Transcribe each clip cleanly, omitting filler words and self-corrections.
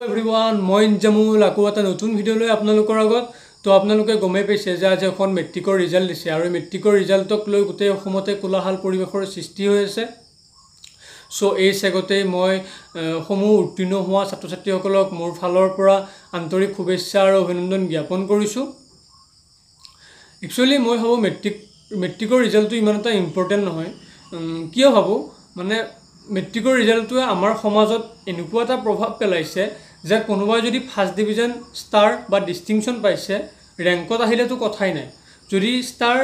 Everyone, মই ইনজামুল, আকৌ এটা নতুন ভিডিঅ' লৈ আপোনালোকৰ আগত। তো আপোনালোকে গমেই পাইছে যে আজি এখন মেট্ৰিকৰ ৰিজাল্ট দিছে আৰু মেট্ৰিকৰ ৰিজাল্টক লৈ গোটেই অসমতে কোলাহল পৰিৱেশৰ সৃষ্টি হৈ আছে। চ' এই চেগতেই মই সমূহ উত্তীৰ্ণ হোৱা ছাত্ৰ ছাত্ৰীসকলক মোৰ ফালৰ পৰা আন্তৰিক শুভেচ্ছা আৰু অভিনন্দন জ্ঞাপন কৰিছোঁ। একচুৱেলি মই ভাবোঁ মেট্ৰিকৰ ৰিজাল্টটো ইমান এটা ইম্পৰ্টেণ্ট নহয়। কিয় ভাবোঁ মানে, মেট্ৰিকৰ ৰিজাল্টটোৱে আমাৰ সমাজত এনেকুৱা এটা প্ৰভাৱ পেলাইছে যে কোনোবাই যদি ফাৰ্ষ্ট ডিভিজন, ষ্টাৰ বা ডিষ্টিংশ্যন পাইছে, ৰেংকত আহিলেতো কথাই নাই, যদি ষ্টাৰ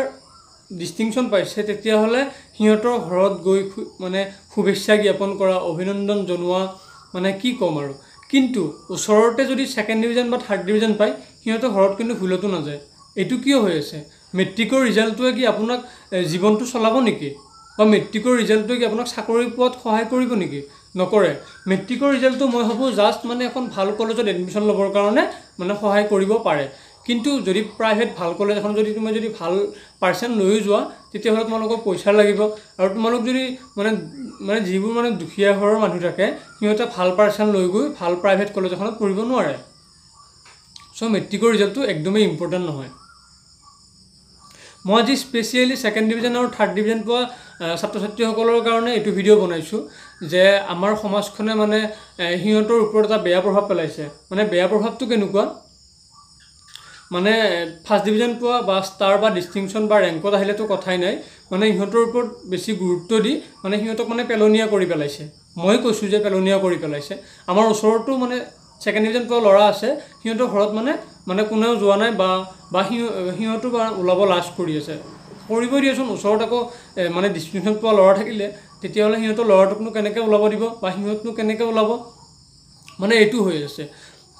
ডিষ্টিংশ্যন পাইছে তেতিয়াহ'লে সিহঁতৰ ঘৰত গৈ মানে শুভেচ্ছা জ্ঞাপন কৰা, অভিনন্দন জনোৱা, মানে কি ক'ম আৰু। কিন্তু ওচৰতে যদি ছেকেণ্ড ডিভিজন বা থাৰ্ড ডিভিজন পায়, সিহঁতৰ ঘৰত কিন্তু ভুলতো নাযায়। এইটো কিয় হৈ আছে? মেট্ৰিকৰ ৰিজাল্টটোৱে কি আপোনাক জীৱনটো চলাব নেকি? বা মেট্ৰিকৰ ৰিজাল্টটোৱে কি আপোনাক চাকৰি পোৱাত সহায় কৰিব নেকি? নকৰে। মেট্ৰিকৰ ৰিজাল্টটো মই ভাবোঁ জাষ্ট মানে এখন ভাল কলেজত এডমিশ্যন ল'বৰ কাৰণে মানে সহায় কৰিব পাৰে। কিন্তু যদি প্ৰাইভেট ভাল কলেজ এখন যদি তুমি যদি ভাল পাৰ্চেণ্ট লৈও যোৱা, তেতিয়াহ'লে তোমালোকক পইচা লাগিব। আৰু তোমালোক যদি মানে মানে যিবোৰ মানে দুখীয়া ঘৰৰ মানুহ থাকে, সিহঁতে ভাল পাৰ্চেণ্ট লৈ গৈ ভাল প্ৰাইভেট কলেজ এখনত পঢ়িব নোৱাৰে। চ' মেট্ৰিকৰ ৰিজাল্টটো একদমেই ইম্পৰ্টেণ্ট নহয়। মই আজি স্পেচিয়েলি ছেকেণ্ড ডিভিজন আৰু থাৰ্ড ডিভিজন পোৱা ছাত্ৰ ছাত্ৰীসকলৰ কাৰণে এইটো ভিডিঅ' বনাইছোঁ যে আমাৰ সমাজখনে মানে সিহঁতৰ ওপৰত এটা বেয়া প্ৰভাৱ পেলাইছে। মানে বেয়া প্ৰভাৱটো কেনেকুৱা, মানে ফাৰ্ষ্ট ডিভিজন পোৱা বা ষ্টাৰ বা ডিষ্টিংশ্যন বা ৰেংকত আহিলেতো কথাই নাই, মানে ইহঁতৰ ওপৰত বেছি গুৰুত্ব দি মানে সিহঁতক মানে পেলনীয়া কৰি পেলাইছে। মই কৈছোঁ যে পেলনীয়া কৰি পেলাইছে। আমাৰ ওচৰতো মানে ছেকেণ্ড ডিভিজন পোৱা ল'ৰা আছে, সিহঁতৰ ঘৰত মানে মানে কোনেও যোৱা নাই বা সিহঁতো বা ওলাব লাজ কৰি আছে। কৰিবই দিয়াচোন, ওচৰত আকৌ মানে ডিষ্টিংশ্যন পোৱা ল'ৰা থাকিলে তেতিয়াহ'লে সিহঁতৰ ল'ৰাটোকনো কেনেকৈ ওলাব দিব বা সিহঁতনো কেনেকৈ ওলাব, মানে এইটো হৈ আছে।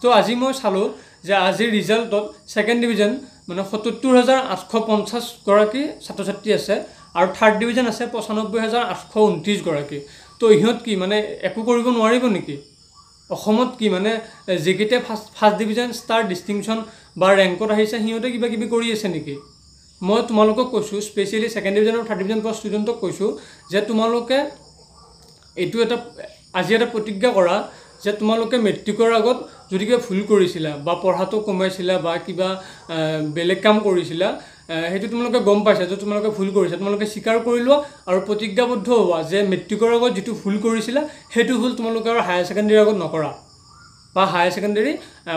তো আজি মই চালোঁ যে আজিৰ ৰিজাল্টত ছেকেণ্ড ডিভিজন মানে 77,850 গৰাকী ছাত্ৰ ছাত্ৰী আছে আৰু থাৰ্ড ডিভিজন আছে 95,829 গৰাকী। তো ইহঁত কি মানে একো কৰিব নোৱাৰিব নেকি? অসমত কি মানে যিকেইটাই ফাৰ্ষ্ট ডিভিজন, ষ্টাৰ, ডিষ্টিংশ্যন বা ৰেংকত আহিছে সিহঁতে কিবা কিবি কৰি আছে নেকি? মই তোমালোকক কৈছোঁ, স্পেচিয়েলি ছেকেণ্ড ডিভিজন আৰু থাৰ্ড ডিভিজন পোৱা ষ্টুডেণ্টক কৈছোঁ যে তোমালোকে এইটো এটা আজি এটা প্ৰতিজ্ঞা কৰা যে তোমালোকে মেট্ৰিকৰ আগত যদি কিবা ভুল কৰিছিলা বা পঢ়াটো কমাইছিলা বা কিবা বেলেগ কাম কৰিছিলা, সেইটো তোমালোকে গম পাইছা যে তোমালোকে ভুল কৰিছা, তোমালোকে স্বীকাৰ কৰি লোৱা আৰু প্ৰতিজ্ঞাবদ্ধ হোৱা যে মেট্ৰিকৰ আগত যিটো ভুল কৰিছিলা সেইটো ভুল তোমালোকে আৰু হায়াৰ ছেকেণ্ডেৰীৰ আগত নকৰা বা higher secondary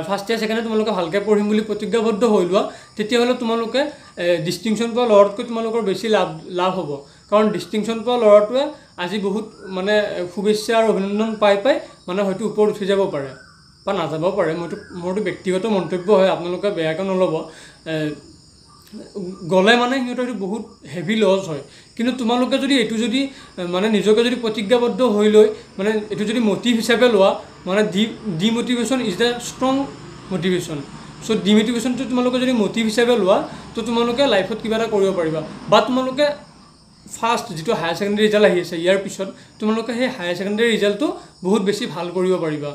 first year second year তোমালোকে ভালকৈ পঢ়িম বুলি প্ৰতিজ্ঞাবদ্ধ হৈ লোৱা। তেতিয়াহ'লে তোমালোকে ডিষ্টিংশ্যন পোৱা ল'ৰাটোতকৈ তোমালোকৰ বেছি লাভ হ'ব। কাৰণ ডিষ্টিংশ্যন পোৱা ল'ৰাটোৱে আজি বহুত মানে শুভেচ্ছা আৰু অভিনন্দন পাই পাই মানে হয়তো ওপৰত উঠি যাব পাৰে বা নাযাব পাৰে। মোৰতো ব্যক্তিগত মন্তব্য হয়, আপোনালোকে বেয়াকৈ নল'ব। গ'লে মানে সিহঁতৰ এইটো বহুত হেভি লছ হয়। কিন্তু তোমালোকে যদি এইটো যদি মানে নিজকে যদি প্ৰতিজ্ঞাবদ্ধ হৈ লৈ মানে এইটো যদি মটিভ হিচাপে লোৱা, মানে demotivation is the strong motivation. So ডিমটিভেশ্যনটো তোমালোকে যদি মটিভ হিচাপে লোৱা, তো তোমালোকে লাইফত কিবা এটা কৰিব পাৰিবা। বা তোমালোকে ফাৰ্ষ্ট যিটো হায়াৰ ছেকেণ্ডেৰী ৰিজাল্ট আহি আছে, ইয়াৰ পিছত তোমালোকে সেই হায়াৰ ছেকেণ্ডেৰী ৰিজাল্টটো বহুত বেছি ভাল কৰিব পাৰিবা।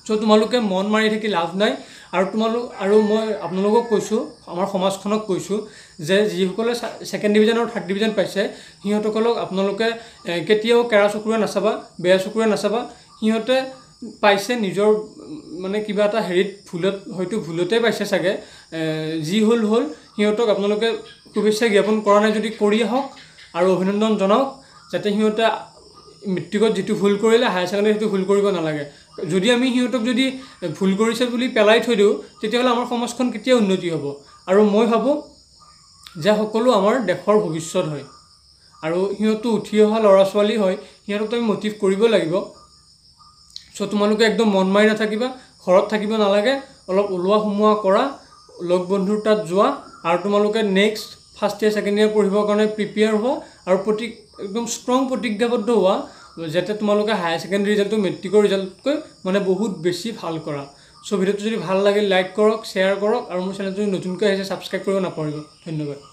চ' তোমালোকে মন মাৰি থাকি লাভ নাই। আৰু তোমালোক আৰু মই আপোনালোকক কৈছোঁ, আমাৰ সমাজখনক কৈছোঁ যে যিসকলে ছেকেণ্ড ডিভিজন আৰু থাৰ্ড ডিভিজন পাইছে সিহঁতসকলক আপোনালোকে কেতিয়াও কেৰা চকুৰে নাচাবা, বেয়া চকুৰে নাচাবা। সিহঁতে পাইছে নিজৰ মানে কিবা এটা হেৰিত ভুলত, হয়তো ভুলতে পাইছে চাগে, যি হ'ল হ'ল। সিহঁতক আপোনালোকে শুভেচ্ছা জ্ঞাপন কৰা নাই যদি কৰি আহক আৰু অভিনন্দন জনাওক, যাতে সিহঁতে মেট্ৰিকত যিটো ভুল কৰিলে হায়াৰ ছেকেণ্ডেৰী সেইটো ভুল কৰিব নালাগে। যদি আমি সিহঁতক যদি ভুল কৰিছে বুলি পেলাই থৈ দিওঁ, তেতিয়াহ'লে আমাৰ সমাজখন কেতিয়া উন্নতি হ'ব? আৰু মই ভাবোঁ যে সকলো আমাৰ দেশৰ ভৱিষ্যত হয় আৰু সিহঁতো উঠি অহা ল'ৰা ছোৱালী হয়, সিহঁতকতো আমি মটিভ কৰিব লাগিব। চ' তোমালোকে একদম মন মাৰি নাথাকিবা, ঘৰত থাকিব নালাগে, অলপ ওলোৱা সোমোৱা কৰা, লগ বন্ধুৰ তাত যোৱা আৰু তোমালোকে next first year second year পঢ়িবৰ কাৰণে প্ৰিপেয়াৰ হোৱা আৰু একদম ষ্ট্ৰং প্ৰতিজ্ঞাবদ্ধ হোৱা, যাতে তোমালোকে হায়াৰ ছেকেণ্ডেৰী ৰিজাল্টটো মেট্ৰিকৰ ৰিজাল্টতকৈ মানে বহুত বেছি ভাল কৰা। চ' ভিডিঅ'টো যদি ভাল লাগে লাইক কৰক, শ্বেয়াৰ কৰক আৰু মোৰ চেনেলটো যদি নতুনকৈ আহিছে ছাবস্ক্ৰাইব কৰিব নাপাহৰিব। ধন্যবাদ।